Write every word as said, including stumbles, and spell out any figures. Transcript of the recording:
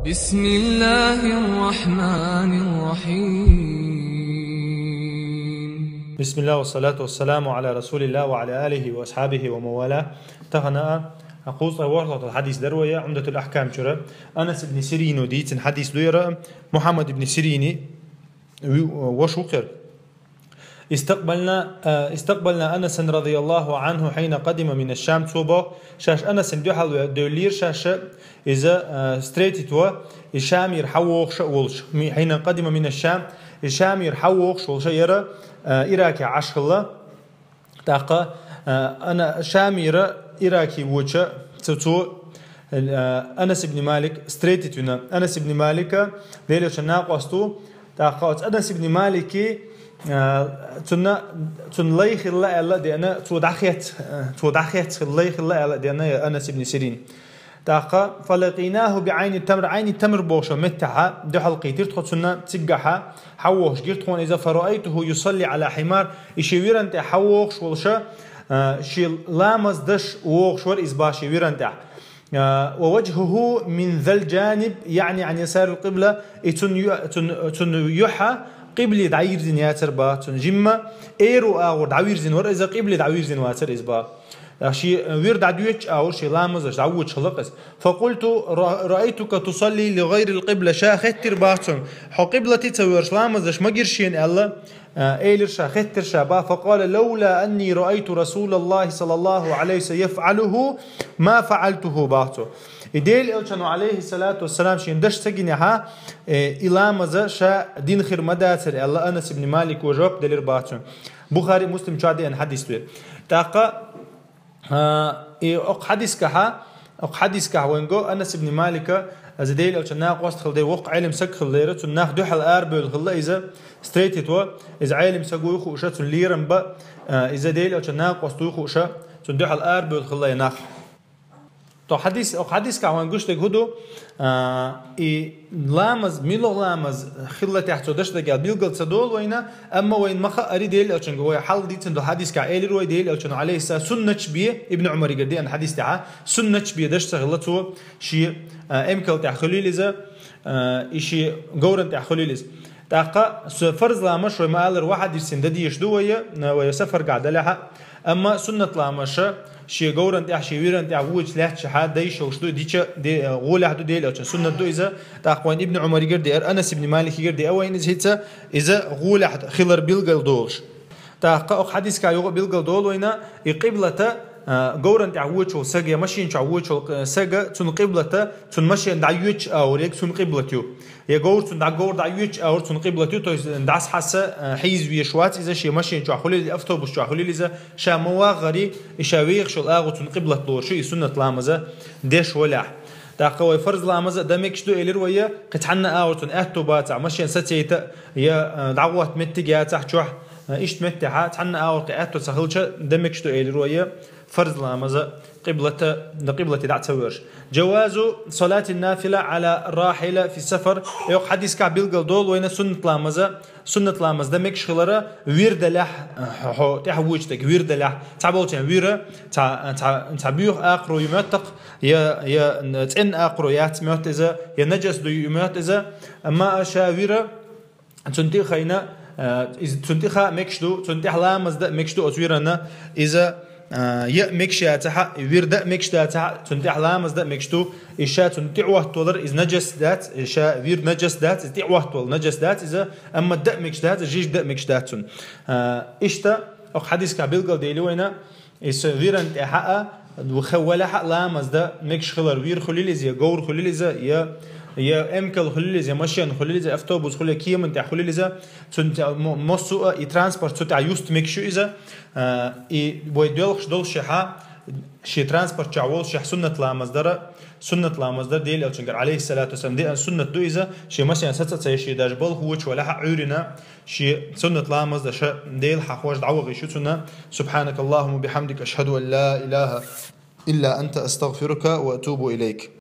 بسم الله الرحمن الرحيم. بسم الله والصلاة والسلام على رسول الله وعلى آله وأصحابه ومن والاه. Тахан а кхузткъеи ворхӀлагӀа хьадис дар вай Умдатул Ахкам чура. Анас ибн Сирина дийцина хьадис ду яра, Мухаммад ибн Сирини ви-, воша вукхар. استقبلنا، آه، استقبلنا أنسا رضي الله عنه حين قدم من الشام. Цо боху, шаьш Анасна дуьхьал ве-, девллера шаьш, иза, а, встретить ву, и Шамера хьавогӀуш а волуш. Ми-, حين قدم من الشام, и Шамера хьавогӀуш волуш а яра, а, Ираке Ӏаш хилла. ТӀаккха, а, ана Шамера Ираке воча, цо, цо, а, Анас ибн Малик встретить вина. Анас ибн Малика Делан Элчан накъост ву. ТӀаккха оцу Анас ибн Малики, а, цунна, цунна лай хилла аьлла а деана, цо дӀахец-, а, цо дӀахец-, лай хилла аьлла а деана Анас ибн Сирин. ТӀаккха, فلقيناه بعين التمر, Ӏайни Тамр бохуш меттехьа дуьхьал кхийтира тхо цунна, циггахьа хьавогӀуш гира тхуна иза, فرأيته يصلي على حمار, и шен виран тӀе хьавогӀуш волуша, а, шен ламаз даш вогӀуш вара иза бах шен виран тӀехь. А, ووجهه من ذا الجانب, يعني عن يسار القبلة, и цунна ю-, цунна, цунна юьхьа къибле дӀавирзина яцара бах цунна. Жимма эру агӀор дӀавирзина вара иза, къибле дӀавирзина вацара иза бах. Шен вир дӀадоьдучу агӀор шен ламазаш дӀавоьдуш хилла иза. فقلت: رأ-، رأيتك تصلي لغير القبلة, ша хеттира бах цунна, хьо къиблате ца воьрзуш ламазаш ма гира шена аьлла, а, элира ша, хеттира ша бах. فقال: لولا أني رأيت رسول الله صلى الله عليه وسلم يفعله ما فعلته, бах цо. И Делан Элчано, عليه الصلاة والسلام, шена даш ца гинехьа, э, и ламаза ша дина хир ма дацара аьлла, Анас ибн Малика жоп делира бах цунна. Бухари, Муслим чохь деана хьадис ду. ТӀаккха, а, и окху хьадискахьа, окху хьадискахь вайна го, Анас ибн Малика, иза Делан Элчан накъост хилла дела, воккха Ӏелам саг хилла дела, цунна нах дуьхьал арабевлла хилла иза, встретить ву, иза Ӏелам саг вуй хууша, цунна лерам бан, а, иза Делан Элчан накъост вуй хууша, цунна дуьхьал арабевлла хилла и нах. То хьадис, окху хьадискахь вайна гуш дерг хӀун ду, а, и ламаз, муьлха ламаз хилла тӀехь цо даш дерг аьлла билгал ца долу вайна, амма вайна ма хаъара Делан Элчанга, вай хьалха дийцина долу хьадискахь элира вай Делан Элчано, عليه السلام, суннаташ бен, Ибн Ӏумаригара деана хьадис тӀехьа, суннаташ бен даш ца хилла цо, шен, а, эмкал тӀехь хуьлийла иза, а, и шен говран тӀехь хуьлийла иза. ТӀаккха со фарз ламаш вай ма-аллара вахьа дирсина дан дезаш ду вай, вай сафаргахь далехьа, амма суннат ламаша шен говран тӀехь, шен виран тӀехь вочу лаьтташхьа дайшалш ду, дича де-, гӀолехь ду Делан Элчан. Суннат ду иза, тӀаккха вайн Ибн Ӏумаригара деара, Анас ибн Маликигара деа вайна иза хӀинца, иза гӀолехь хилар билгал долуш. ТӀаккха окху хьадискахь юха а билгал долу вайна, и къиблата, а, говран тӀехь вочу волу сага я машен чохь вочу волу, э, сага, цунна къиблата, цунна машен дӀайоьдуш агӀор, яга цунна къиблат ю. Я говр цунна дӀа, говр дӀайоьдуш агӀор цунна къиблат ю, то есть дӀасхьаса, а, хьийза веш вац иза, шен машен чохь хуьлийла, автобус чохь хуьлийла иза, ша ма вагӀаре, и ша вехаш йолу агӀо цунна къиблат лоруш ю, и суннат ламаза деш валехь. ТӀаккха вай фарз ламаза дан мегаш ду элира вай, кхин цхьанна агӀор цунна аьтту бацахь, машен сацийта, я, а, дӀагӀотта меттиг яцахь чохь, а, иштта меттехьа, цхьанна агӀор кхин аьтту ца хилча, дан мегаш ду элира вай, фарз ламаза къиблата, дан къиблате дӀа ца воьрзуш. جواز صلاة النافلة على الراحلة في السفر. Йокху хьадискахь билгал долу вайна суннат ламаза, суннат ламаз дан мегаш хилара вир далехь, хьо, хьо тӀехь вочу дерг вир далехь. Цхьаболчеран вира, цхьа, цхьа, цхьа буьйха акхаро ю моьтту-кх, я, я цӀенна акхаро яц моьтту иза, я нажас ду ю моьтту иза. Амма ша вира, цунна тӀе а хайна, а, иза, цунна тӀе а ха мегаш ду, цунна тӀехь ламаз дан мегаш ду оцу виранна, иза, а, я мегаш яцахьа, вир дан мегаш дацахьа, цунна тӀехь ламаз дан мегаш ду, и ша цунна тӀе Ӏоттавалар, иза нажас дац, и ша вир нажас дац, иза тӀе Ӏоттавал нажас дац, иза, амма дан мегаш дац, жижиг дан мегаш дац цунна. А, иштта, окху хьадискахь билгал дели вайна, иза виран тӀехьа а, хе валехьа а ламаз дан мегаш хилар, вир хуьлийла иза, я говр хуьлийла иза, я, я эмкал хуьлийла иза, я машен хуьлийла иза, автобус хуьлийла, кеман тӀехь хуьлийла иза, цунна тӀе мо-, массо а и транспорт цу тӀехь юста мегаш ю иза, а, и вай доьлхуш долушехьа, шен транспорт чохь волушехь суннат ламаз дара, суннат ламаз дара Делан Элчангара, عليه الصلاة والسلام, деана суннат ду иза, шен машен саца а ца еш, шен даже балха вочу валехьа а Ӏуьйрина, шен суннат ламаз дан ша Дела хьахош дӀавахийша цунна. سبحانك اللهم وبحمدك، أشهد أن لا إله إلا أنت، أستغفرك وأتوب إليك.